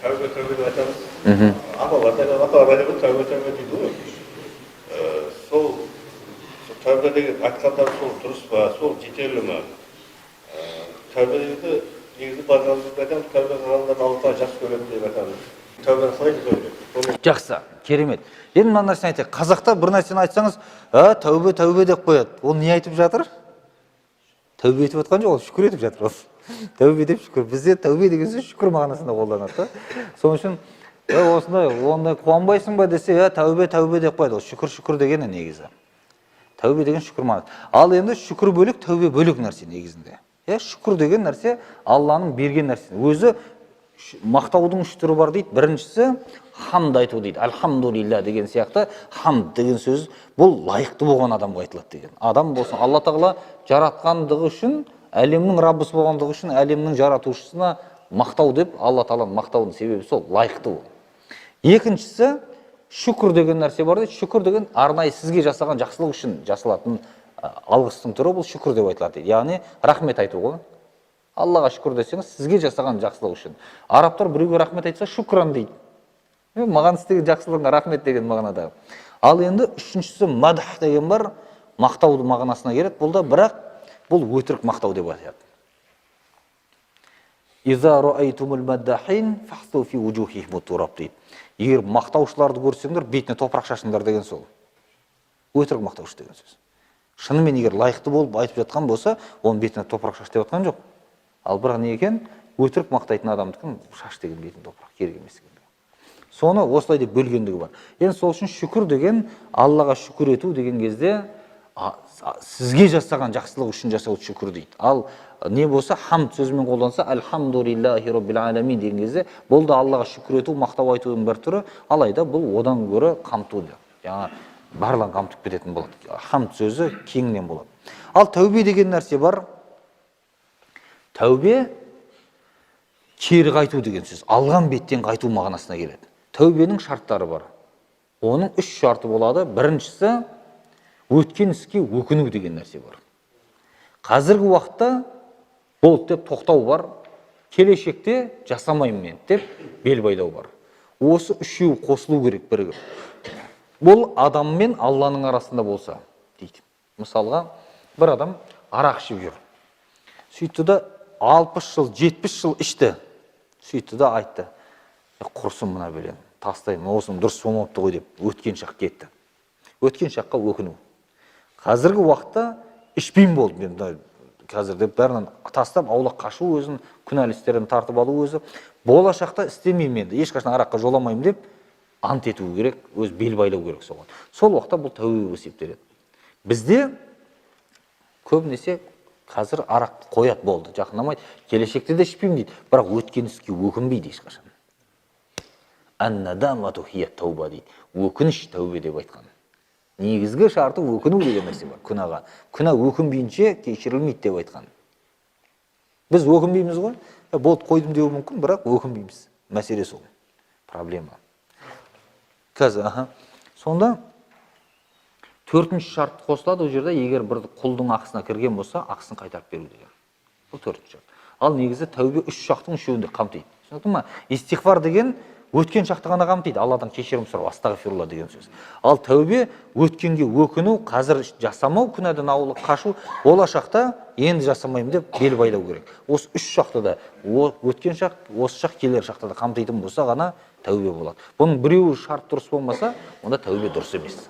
Тәубе, тәубе деп айтамыз. Апалар да айтады, апалар айтады, тәубе, тәубе дейді ғой. Сол тәубе деген айтқандар сол дұрыс па, сол жетерлі ме? Тәубе дегенді негізі барлығымыз айтамыз, тәубе қылғандарды Алла Тағала жақсы көреді деп айтамыз. Тәубені қалай жасау керек? Жақсы, керемет. Енді мына нәрсені айтайық. Қазақта бір нәрсені айтсаңыз, тәубе, тәубе деп қояды. Ол не айтып жатыр? Тәубе етіп жатқан жоқ, ол шүкір етіп жатыр ол. Тәубе деп шүкір. Бізде тәубе деген сөз шүкір мағынасында қолданады да. Сол үшін осындай, ондай қуанбайсың ба десе, тәубе, тәубе деп қояды. Ол шүкір, шүкір дегені негізі. Тәубе деген шүкір мағынасы. Ал енді шүкір бөлек, тәубе бөлек нәрсе негізінде. Шүкір деген нәрсе Алланың берген нәрсесі. Өзі мақтаудың үш түрі бар дейді. Біріншісі хамд айту дейді. Альхамдулилля деген сияқты хамд деген сөз бұл лайықты болған адамға айтылады деген. Адам болсын, Алла Тағала жаратқандығы үшін, әлемнің раббысы болғандығы үшін әлемнің жаратушысына мақтау деп Алла Тағаланың мақтауының себебі сол лайықты ол. Екіншісі шүкір деген нәрсе бар дейді. Шүкір деген арнайы сізге жасаған жақсылық үшін жасалатын алғыстың түрі, бұл шүкір деп айтылады дейді. Яғни рахмет айту ғой. Аллаға шүкір десеңіз, сізге жасаған жақсылық үшін. Арабтар біреуге рахмет айтса, шүкран дейді. Маған істеген жақсылығыңа рахмет деген мағынада. Ал енді үшіншісі мадх деген бар, мақтауды мағынасына келеді. Бұл да бірақ бұл өтірік мақтау деп айтады. Иза раайтумул маддахин фахсу фи вужухихим тураб дейді. Егер мақтаушыларды көрсеңдер, бетіне топырақ шашыңдар деген сол. Өтірік мақтаушы деген сөз. Шынымен егер лайықты болып айтып жатқан болса, оның бетіне топырақ шаш деп жатқан жоқ. Ал бірақ не екен? Өтірік мақтайтын адамдікін шаш деген бетіне топырақ керек емес екен. Соны осылай деп бөлгендігі бар. Енді сол үшін шүкір деген Аллаға шүкір ету деген кезде сізге жасаған жақсылық үшін жасау шүкір дейді. Ал не болса хамд сөзімен қолданса, альхамдулиллахи роббил аламин деген кезде бұл да Аллаға шүкір ету, мақтау айтудың бір түрі, алайда бұл одан гөрі қамтуды. Жаңа барлығын қамтып кететін болады. Хамд сөзі кеңінен болады. Ал тәубе деген нәрсе бар. Тәубе кері қайту деген сөз, алған беттен қайту мағынасына келеді. Тәубенің шарттары бар. Оның үш шарты болады. Біріншісі өткен іске өкіну деген нәрсе бар. Қазіргі уақытта болды деп тоқтау бар, келешекте жасамаймын мен деп бел байлау бар. Осы үшеуі қосылу керек бірігіп. Бұл адам мен Алланың арасында болса дейді. Мысалға, бір адам арақ ішіп жүр. Сөйтті да 60 жыл, 70 жыл ішті. Сөйтті да айтты: құрсын мына бәлені, тастаймын, осыны дұрыс болмапты ғой деп өткен шақ кетті. Өткен шаққа өкіну. Қазіргі уақытта ішпеймін болды мен мына қазір деп бәрінен тастап, аулақ қашу өзін, күнәлі істерін тартып алу өзі. Болашақта істемеймін енді, ешқашан араққа жоламаймын деп ант ету керек, өз бел байлау керек соған. Сол уақытта бұл тәубе болып есептеледі. Бізде көбінесе қазір арақ қояды, болды, жақындамайды, келешекте де ішпеймін дейді, бірақ өткен іске өкінбейді ешқашан. Ан-надамату хия тауба дейді. Өкініш тәубе деп айтқан. Негізгі шарты өкіну деген нәрсе бар күнәға. Күнә өкінбейінше кешірілмейді деп айтқан. Біз өкінбейміз ғой. Болды, қойдым деуі мүмкін, бірақ өкінбейміз. Мәселе сол. Проблема. Қазір, аха. Сонда төртінші шарт қосылады ол жерде, егер бір құлдың ақысына кірген болса, ақысын қайтарып беру деген. Бұл төртінші шарт. Ал негізі тәубе үш шақтың үшеуін де қамтиды. Түсінікті ма? Истиғфар деген өткен шақты ғана қамтиды, Алладан кешірім сұрау, астағфирулла деген сөз. Ал тәубе өткенге өкіну, қазір жасамау, күнәдан аулақ қашу, болашақта енді жасамаймын деп бел байлау керек. Осы үш шақты да, өткен шақ, осы шақ, келер шақта да қамтитын болса ғана тәубе болады. Бұның біреуі шарт дұрыс болмаса, онда тәубе дұрыс емес.